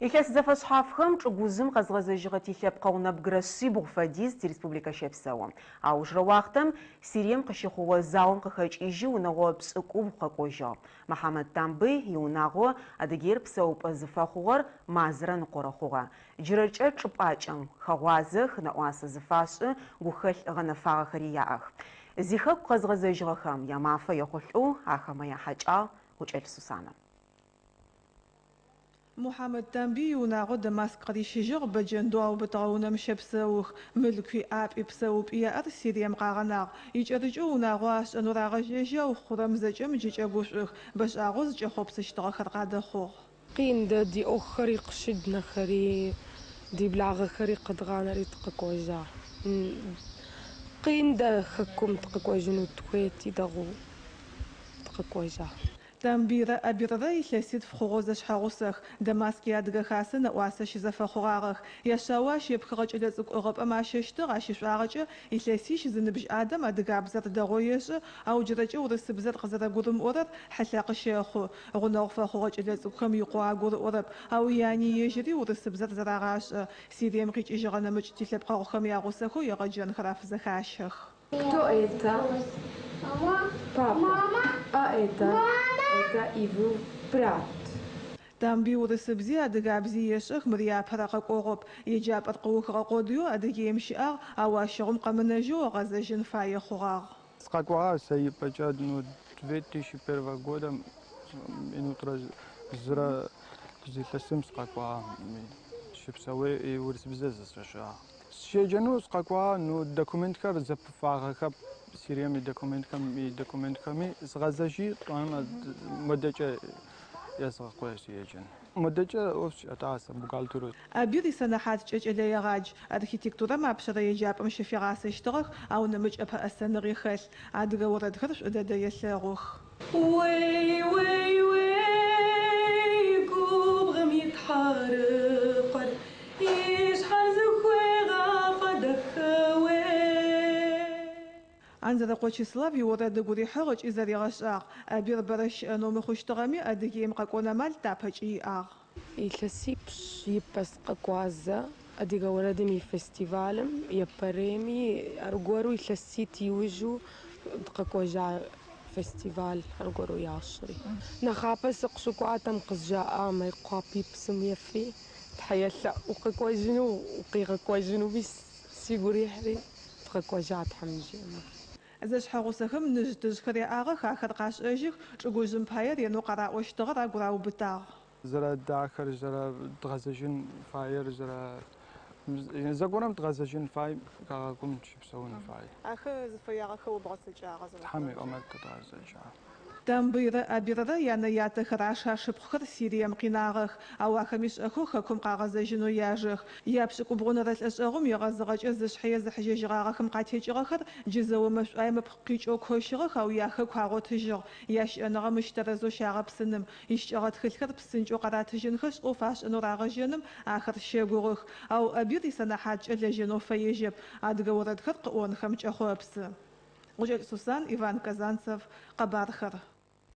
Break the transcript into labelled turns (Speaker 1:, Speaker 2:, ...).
Speaker 1: Илъэс зэфэшъхьафхэм чӏыгужъым къэзгъэзэжьыгъэ тилъэпкъэгъу нэбгырэ шъибгъу фэдиз тиреспубликэ щэпсэу. Аужырэ уахътэм Сирием къыщыхъугъэ заом къыхэкӏыжьи унэгъо пшӏыкӏубгъу къэкӏожьыгъ. Мыхьамэт Тамбый иунагъо Адыгеир псэупӏэ зыфэхъугъэр мазэрэ ныкъорэ хъугъэ. Джырэкӏэ чӏыпӏакӏэм хэгъуазэх, нэӏуасэ зыфашӏы, гухэлъ гъэнэфагъэхэри яӏэх. Зихэку къэзгъэзэжьыгъэхэм ямафэ ехъулӏэу ахэмэ яхьакӏагъ Гъукӏэлӏ Сусанэ.
Speaker 2: Мухьамэд Тамбый иунагъо Дамаск къырищыжьыгъ, бэджэндэу аубытыгъэ унэм щэпсэух. Мылъкуи, ӏапӏи, псэупӏи яӏэр Сирием къагъэнагъ. Икӏэрыкӏэу унагъо ашӏэнэу рагъэжьэжьы, ау хъурэм зэкӏэм джы кӏэгушӏух. Бэшӏагъэу зыкӏэхъопсыщтыгъэхэр къадэхъугъ.
Speaker 3: Къин дэ ди ӏуэхухэри къыщыднэхэри, ди благъэхэри къэдгъанэри дыкъэкӏуэжа. Къин дэ хэкум дыкъэкӏуэжыну дыхуейти, дэгъуэу дыкъэкӏуэжа.
Speaker 2: Тамбыйрэ Абиррэ илъэситф хъугъэу зэшъхьэгъусэх. Дамаск и Адыгэ Хасэ нэӏуасэ щызэфэхъугъагъэх. Яшъао ащ епхыгъэ кӏэлэцӏыкӏу ӏыгъыпӏэм ащэщтыгъ, ащ ишӏуагъэкӏэ илъэсищ зыныбжь Адэм адыгабзэр дэгъоу ешӏэ, ау джырэкӏэ урысыбзэр къызэрэгурымыӏорэр хьылъэ къыщэхъу. Гъунэгъу фэхъугъэ кӏэлэцӏыкӏухэм икъоу агурыӏорэп, ау яни ежьыри урысыбзэр зэрагъашӏэ. Сирием къикӏыжьыгъэ нэмыкӏ тилъэпкъэгъухэм ягъусэхэу егъэджэнхэр афызэхащэх.
Speaker 3: Кто это? Папа. А это? Это его брат.
Speaker 2: Тамбый урысыбзи адыгабзи ешӏэх, мыр иапэрэ къэкӏогъоп. Еджапӏэр къыухыгъэ къодыеу Адыгеим щыӏагъ, ау ащыгъум къэмынэжьэу ыгъэзэжьын фае хъугъагъ.
Speaker 4: Сыкъэкӏуагъ сэ ипэкӏэ, ну, 2001 годом, минутэрэ зырэ зы илъэсым сыкъэкӏуагъ. Щыпсэуи урысыбзэ зэзгъэшӏагъ. Сыщеджэнэу сыкъэкӏуагъ, ну, документхэр зэпыфагъэхэп, Сирием идокументхэм идокументхэми згъэзэжьи, тӏуанэ модэкӏэ езгъэкъуе сиеджэн. Модэкӏэ ӏоф сшӏэтагъ сэ бухгалтерэу.
Speaker 2: Абир исэнэхьаткӏэ кӏэлэегъадж. Архитектурэм апшъэрэ еджапӏэм щыфигъасэщтыгъэх, ау нэмыкӏ ӏэпэӏэсэныгъи хэлъ. Адыгэ орэдхэр шӏу дэдэ елъэгъух.
Speaker 3: Уей, уей, уей, губгъуэм ит тхьэрыкъуэр и щхьэр зыхуегъафӏэ дахэ, уей.
Speaker 2: Анзэрэкъо Чеслав иорэд ыгу рихьыгъ ыкӏи зэригъэшӏагъ. Абир бэрэ щыӏэнэу мыхъущтыгъэми, Адыгеим къэкӏон амал тапэкӏи иӏагъ.
Speaker 3: Илъэсипщӏ ипэ сыкъэкӏуа зэ адыгэ уэрэдым и фестивалым япэрейми аргуэру илъэситӏ иужьу дыкъэкӏуэжа фестиваль аргуэру ящӏри. Нэхъапэ сыкъыщыкӏуатэм къызжаӏа Мейкъуапэ и псым ефи, Тхьэ елъэӏу укъэкӏуэжыну, укъигъэкӏуэжыну мис сигу ирихьри, дыкъэкӏуэжа Тхьэм жиӏэмэ.
Speaker 2: Зэшъхьэгъусэхэм ныжъ-тыжъхэр яӏагъэх, ахэр къашӏэжьых, чӏыгужъым пае ренэу къараӏощтыгъэр агу раубытагъ.
Speaker 4: Зэрэдахэр, зэрэдгъэзэжьын фаер, зэрэ зэгорэм дгъэзэжьын фай, хэгъэгум тыщыпсэун фай.
Speaker 2: Ахэр зыфэягъэхэр о бгъэцэкӏагъэ
Speaker 4: Тхьэм иӏомэ тыдгъэзэжьа.
Speaker 2: Тамбыйрэ Абиррэ янэ-ятэхэр, аш-ашыпхъухэр Сирием къинагъэх, ау ахэми шӏэхэу хэкум къагъэзэжьынэу яжэх. Япшӏыкӏубгъунэрэ лӏэшӏэгъум егъэзыгъэкӏэ зышъхьэ езыхьыжьэжьыгъагъэхэм къатекӏыгъэхэр джы зэо мэшӏуаем ыпкъ къикӏэу кощыгъэх, ау яхэку агъотыжьыгъ. Ящыӏэныгъэ мыщ тэрэзэу щагъэпсыным, ищыкӏэгъэ тхылъхэр псынкӏэу къаратыжьынхэшъ ӏоф ашӏэнэу рагъэжьэным ахэр щэгугъых. Ау Абир исэнэхьаткӏэ лэжьэнэу фэежьэп, адыгэ орэдхэр къыӏонхэм кӏэхъопсы. Гъукӏэлӏ Сусан, Иван Казанцев, Къэбархэр.